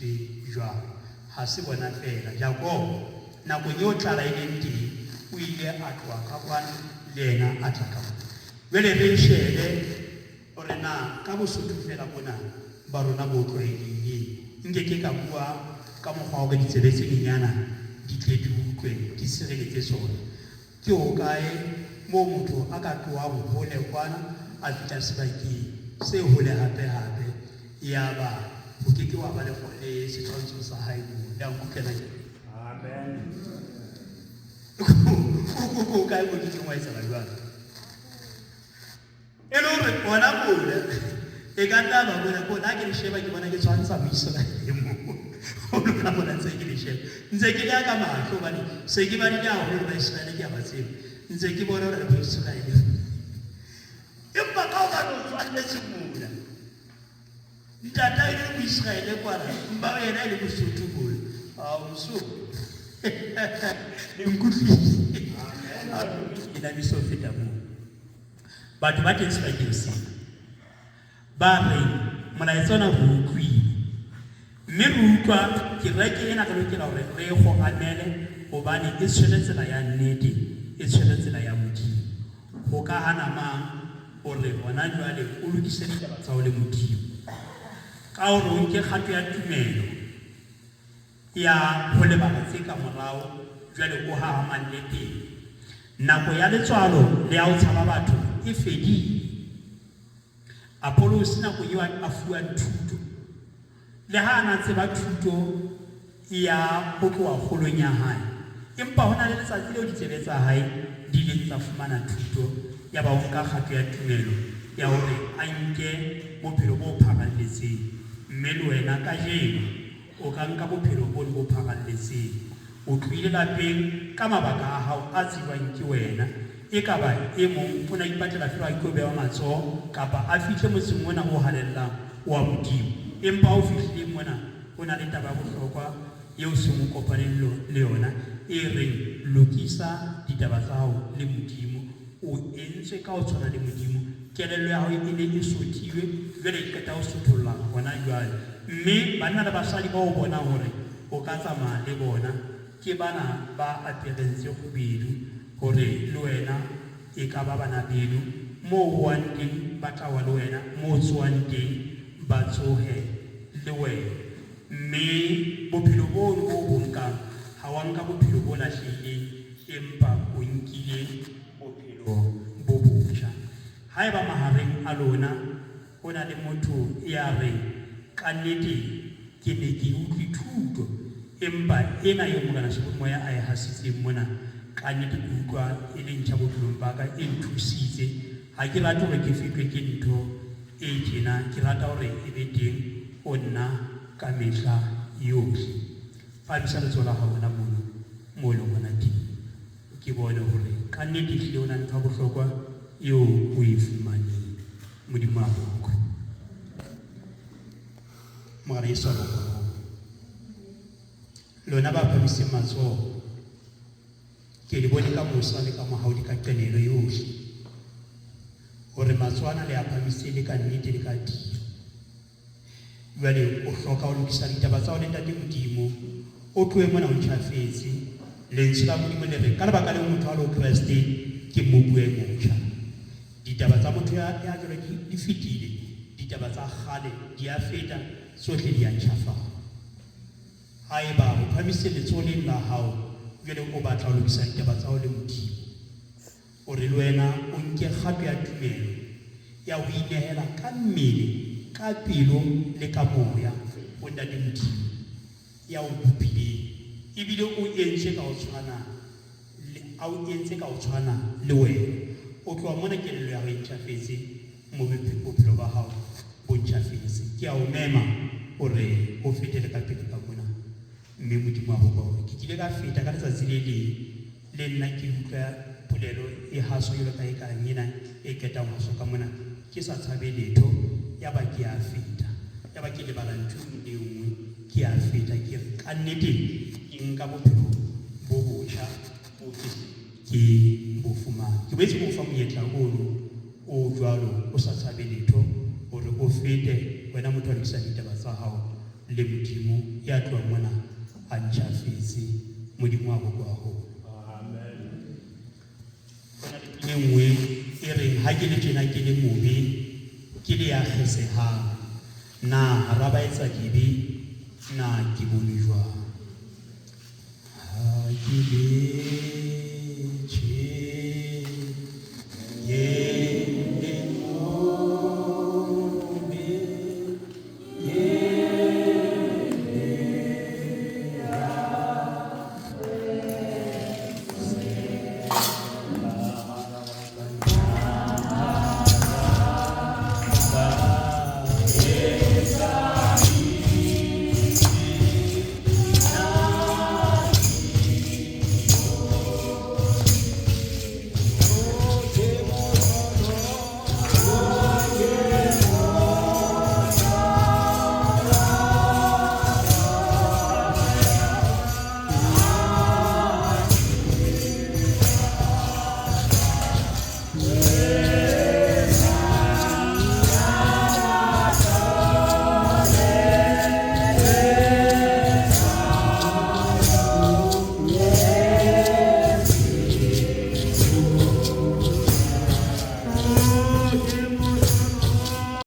bitswe jwalo. Ha se bona feela. Jakobo, nakong eo tlala e leng teng, o ile a tloha ka kwana le yena a tla ka mona. Jwale re shebe hore na ka Bosotho feela mona ba rona bo tlwaelehileng, nke ke ka bua ka mokgwa wa hore ditsebe tse nyenyana di tle di utlwe, di sireletse tsona. Ke hokae moo motho a ka tlohang hole kwana a fihla sebakeng se hole hape-hape, eaba ho ke ke wa ba le, le setshwantsho sa hae moo? Le a nkutlwa na? Amen. Ke hokae moo ke keng wa etsahala jwalo? E le hore ona mona e ka nna ba mona ko nna ke le sheba ke bona ke tshwantsha Moiseraele moo o lona mona ntse ke le sheba ntse ke le ka mahlo hobane se ke badile haholo le Baiseraele ke a ba tseba ntse ke bona hore le Baiseraele empa ka hobane o tswalletse mona ntata e le Moiseraele kwana mpa yena e le Mosotho mona a Mosotho le nkutlwise ke namiso feta moo. Batho ba teng sebakeng sena ba reng molaetsa ona re utlwile, mme re utlwa kereke ena re lokela hore re e kgoramele hobane e tshwere tsela ya nnete, e tshwere tsela ya Modimo. Ho ka hana mang hore hona jwale o lokise ditaba tsa hao le Modimo ka hore o nke kgato ya tumelo ya ho lebala tse ka morao, jwale o hahamalle pele. Nako ya letswalo le ya ho tshaba batho e fedile. Apolose nako eo a fuwang thuto, le ha a na tseba thuto ya ho tloha kgolong ya hae, empa ho na le letsatsi leo ditsebe tsa hae di ileng tsa fumana thuto, yaba o nka kgato ya tumelo ya hore a nke bophelo bo pharalletseng. Mme le wena kajeno O ka nka bophelo bono bo pharalletseng. O tlohile lapeng ka mabaka a hao a tsejwang ke wena. Ekaba e mong o ne a ipatlela feela a tlo bewa matsoho kapa a fihle motseng ona o halellang oa Modimo. Empa ha o fihlile mona, ho na le taba ya bohlokwa eo seng o kopane le yona e reng, Lokisa ditaba tsa hao le Modimo. O entswe ka ho tshwana le Modimo. Kelello ya hao e ne e sothilwe, jwale e qeta ho sotholla hona jwale. Mme banna le basadi bao o bonang hore o ka tsamaya le bona, ke bana ba apereng tse kgubedu, hore le wena e ka ba bana beno. Moo o wang teng, ba tla wa le wena, moo o tsohang teng, ba tsohe le wena. Mme bophelo bono bo o bo nkang, ha wa nka bophelo bo lahlehileng, empa o nkile bophelo bo botjha. Haeba mahareng a lona ho na le motho ea reng, Kannete ke ne ke utlwe thuto, empa ena eo Morena Moya a e hasitseng mona, kannete ke utlwa e le ntjha bophelong ba ka, e nthusitse. Ha ke rate hore ke fetwe ke ntho e tjena, ke rata hore e be teng ho nna kamehla yohle. Phahamisa letsoho la hao hona mono moo o leng hona teng, ke bone hore kannete ehlile ho na le ntho ya bohlokwa eo o e fumaneng. Modimo a bokwe. Morena Jesu a bokwe haholo. Lona ba phahamiseng matsoho, ke le bone ka mosa le ka mohau le ka qenehelo yohle, hore matsoho ana le a phahamisitse le ka nnete le ka tiyo. Jwale o hloka ho lokisa ditaba tsa hao le Ntate Modimo. O tlohe mona o ntjhafetse. Lentswe la Modimo le re, ka lebaka leo motho a le ho Kreste ke mmopuwa e motjha. Ditaba tsa motho ya, ya jwalo di, di fetile, ditaba tsa kgale di a feta, tsohle di a ntjhafala. Haeba o phahamisitse letsoho leng la hao, jwale o batla ho lokisa ditaba tsa hao le Modimo. O re le wena o nke kgato ya tumelo ya ho inehela ka mmele, ka pelo le ka moya ho Ntate Modimo ya o bopileng, ebile o entswe ka ho tshwana le, a o entse ka ho tshwana le wena. O tloha mona kelello ya hao e ntjhafetse, mo bophelo ba hao bo ntjhafetse. Ke a o mema hore o fetele ka pele ka mona. Mme Modimo a bopa hore ke kile ka feta ka letsatsi le leng le nna ke utlwa polelo e haswa jwalo ka e kang ena e qetang ho haswa ka mona, ke sa tshabe letho, yaba ke a feta, yaba ke lebala ntho e nngwe le e nngwe, ke a feta, ke re kannete ke nka bophelo bo botjha bo ke ke bo fumane. Ke boetse ke o fa monyetla ono o jwalo o sa tshabe letho hore o fete, wena motho a lokisang ditaba tsa hao. le Modimo ya tloha mona a ntjhafetse. Modimo a bokwe haholo. Ho na le pina e nngwe e reng ha ke le tjena ke le mobe ke le ya kgesehang na hara baetsadibe na ke bone jwang ha ke le.